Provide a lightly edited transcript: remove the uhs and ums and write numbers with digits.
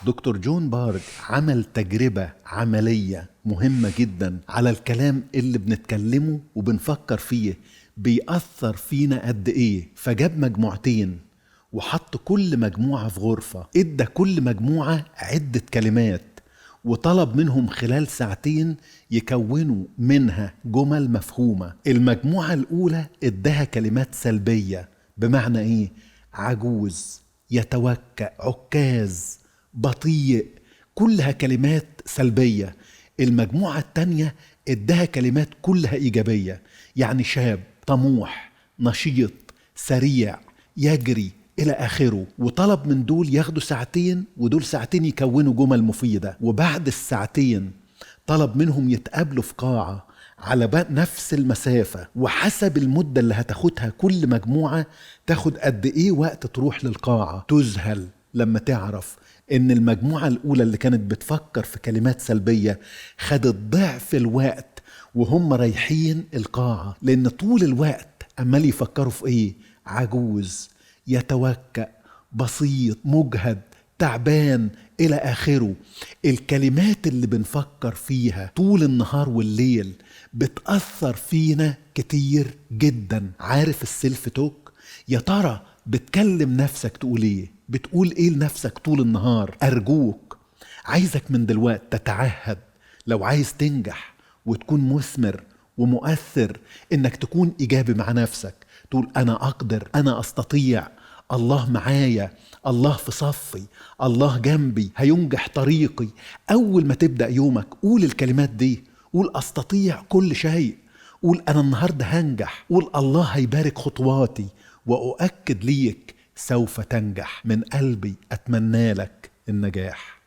دكتور جون بارج عمل تجربة عملية مهمة جدا على الكلام اللي بنتكلمه وبنفكر فيه بيأثر فينا قد إيه. فجاب مجموعتين وحط كل مجموعة في غرفة، ادى كل مجموعة عدة كلمات وطلب منهم خلال ساعتين يكونوا منها جمل مفهومة. المجموعة الأولى اداها كلمات سلبية، بمعنى إيه؟ عجوز، يتوكأ، عكاز، بطيء، كلها كلمات سلبية. المجموعة التانية اداها كلمات كلها إيجابية، يعني شاب، طموح، نشيط، سريع، يجري، إلى آخره. وطلب من دول ياخدوا ساعتين ودول ساعتين يكونوا جمل مفيدة. وبعد الساعتين طلب منهم يتقابلوا في قاعة على نفس المسافة، وحسب المدة اللي هتاخدها كل مجموعة تاخد قد إيه وقت تروح للقاعة. تذهل لما تعرف إن المجموعة الأولى اللي كانت بتفكر في كلمات سلبية خدت ضعف الوقت وهم رايحين القاعة، لأن طول الوقت عمال يفكروا في إيه؟ عجوز، يتوكأ، بسيط، مجهد، تعبان، إلى آخره. الكلمات اللي بنفكر فيها طول النهار والليل بتأثر فينا كتير جدا. عارف ال self talk؟ يا ترى بتكلم نفسك تقول إيه؟ بتقول إيه لنفسك طول النهار؟ أرجوك عايزك من دلوقتي تتعهد لو عايز تنجح وتكون مثمر ومؤثر إنك تكون إيجابي مع نفسك، تقول أنا أقدر، أنا أستطيع، الله معايا، الله في صفي، الله جنبي، هينجح طريقي. أول ما تبدأ يومك قول الكلمات دي، قول أستطيع كل شيء، قول أنا النهاردة هنجح، قول الله هيبارك خطواتي، وأؤكد ليك سوف تنجح. من قلبي أتمنى لك النجاح.